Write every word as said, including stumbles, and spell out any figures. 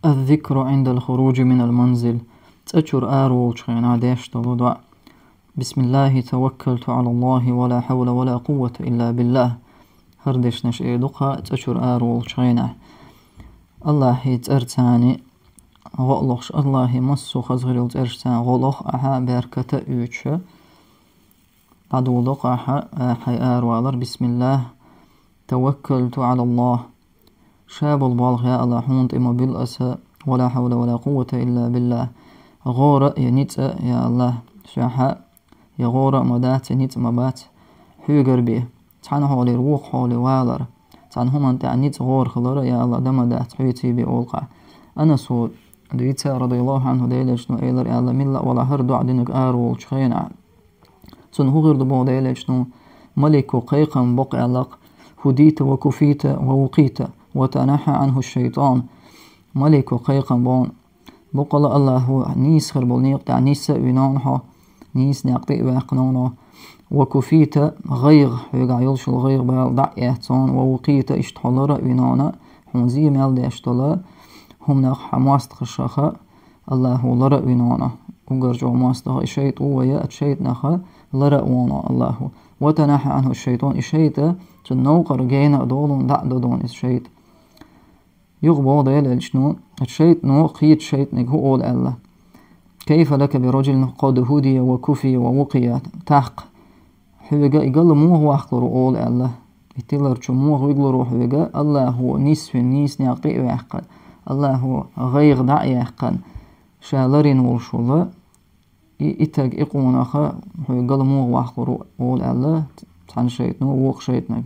الذكر عند الخروج من المنزل. ЦӀа чура араволчу хенахь деш долу доӀа. بسم الله توكلت على الله ولا حول ولا قوة إلا بالله. ХӀара дешнаш эр ду-кх цӀа чура араволчу хенахь. Аллахьан цӀарца гӀо а лохуш, Аллахьан массо а хаза хир йолу цӀерашца гӀо лоху ахьа, беркат а оьцуш. ДӀадоло-кх ахьа, ахьа аравалар: بسم الله توكلت على الله. Ша болу болх, я Аллахь, хьуна тӀе ма-буьллу аса, ولا حول ولا قوة إلا بالله. ГӀора а, я ницкъ а, я Аллахь, сохьа я гӀора а ма дац, я ницкъ а ма бац хьоьгара бен. Цхьана хьолера вукху хьоле валар, цхьана хӀуманна тӀехь ницкъ, гӀора хилар а, я Аллахь, дан ма дац хьоьца бен олу-кх ахьа. Анаса дийца, радияллаху Ӏанху, Делан элчано элира аьлла, милла а вала хӀара доӀа динарг араволчу хенахь. Цунна хӀун хир ду боху Делан элчано? Малико кхайкхам бо-кх аьлла-кх: هديت وكفيت ووقيت وتنحى عنه الشيطان. Малико кхайкхам бо: боккъала Аллахьо, нийса хир болу некъа тӀехь нисса а вина хьо, нийса некъ тӀе а ваьккхина хьо. وكفيت, гӀайгӀа, хьоьгахь йолуш йолу гӀайгӀа-бала дӀа а эцна, ووقيت, иштта хьо лара а вина, хьуна зен мел деш долу хӀуманах, хьан мостагӀашха Аллахьо лара а вина, уггар чӀогӀа мостагӀа и шайтӀа ву вай, оцу шайтӀанах лара а вина Аллахьо. وتنحى عنه الشيطان, и шайтӀа цуьнан новкъара гена а долу, дӀа а додо иза шайтӀа. Юха боху Делан элчано, оцу шайтӀано кхечу шайтӀаниг хӀун олу аьлла: كيف لك برجل قد هدي وكفي ووقي. Тахка, хьоьга и гала муха ваккхалур ву олу аьлла. И тиларчо муха вигалур ву хьоьга, Аллахьо нисвина, нийса некъ тӀе а ваьккхина, Аллахьо гӀайгӀа дӀа а яьккхина, ша ларйина волуш волу и, и таг, и къонах хьоьга гала муха ваккхалур ву олу аьлла цхьана шайтӀано вукху шайтӀаниг.